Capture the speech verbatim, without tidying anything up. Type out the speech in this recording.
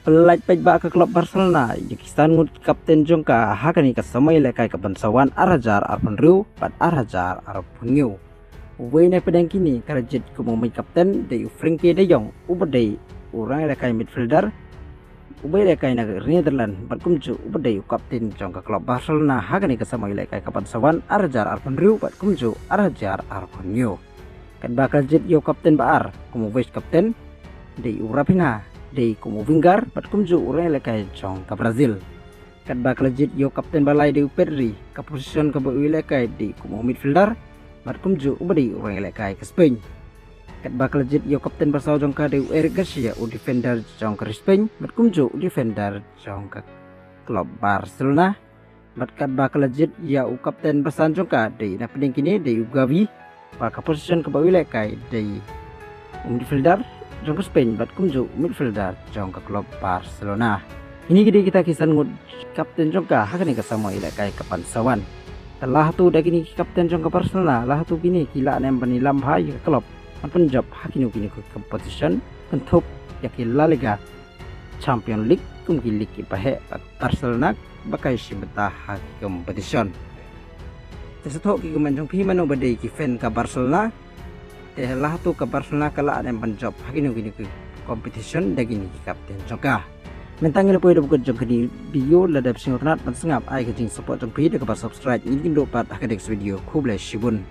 Lait paidbah ka klub Barcelona ïa ki san ngut ki kapten jong ka ha kane ka samoi lehkai ka ban sa wan ar hajar arphew hynriew bad ar hajar arphew hynñiew. Uwei na pdeng kine ka la jied kum u mei kapten dei u Frenkie de Jong uba dei u rangïalehkai midfielder uba ïalehkai na Netherlands bad kumjuh uba dei u kapten jong ka klub Barcelona ha kane ka samoi lehkai ka ban sa wan ar hajar arphew hynriew bad kumjuh ar hajar arphew hynñiew. Katba ka la jied ïa u kapten ba ar kum u vice captain dei u Raphinha dei kum u winger bad kumjuh u rangïalehkai jong ka Brazil. Katba ka la jied ïa u kapten ba lai dei u Pedri, ka position kaba u ïalehkai dei kum u midfielder bad kumjuh uba dei u rangïalehkai ka Spain. Katba ka la jied ïa u kapten ba saw jong ka dei u Eric Garcia, u defender jong ka ri Spain bad kumjuh u defender jong ka klub Barcelona. Bad katba ka la jied ïa u kapten ba san jong ka dei na pdeng kine dei u Gavi, ba ka position kaba u ïalehkai dei u midfielder jong ka Spain bad kumjuh u midfielder jong ka klub Barcelona. Kine ki dei kita ki san ngut kapten jong ka ha kane ka samoi lehkai ka ban sa wan. Te la hato da kine ki kapten jong ka Barcelona, la hato kine ki lah ne em ban ïalam bha ïa ka klub ban pynjop ha kino kino ki competition, kynthup ïa ki La Liga, Champions League kum ki league kiba heh bad Barcelona ba ka ïashim bynta ha ki competition. Te sa thoh ki comment jong phi, mano ba dei ki fan ka Barcelona? Te la hato ka Barcelona ka lah ne em ban jop ha kino kino ki competition da kine ki kapten jong ka? Mynta ngi la poi haduh ba kut jong kane ka video, lada phi sngewtynnat ban sngap ai ka jingsupport jong phi da kaba subscribe. Ngin ïakynduh pat ha ka next video. Khublei shibun.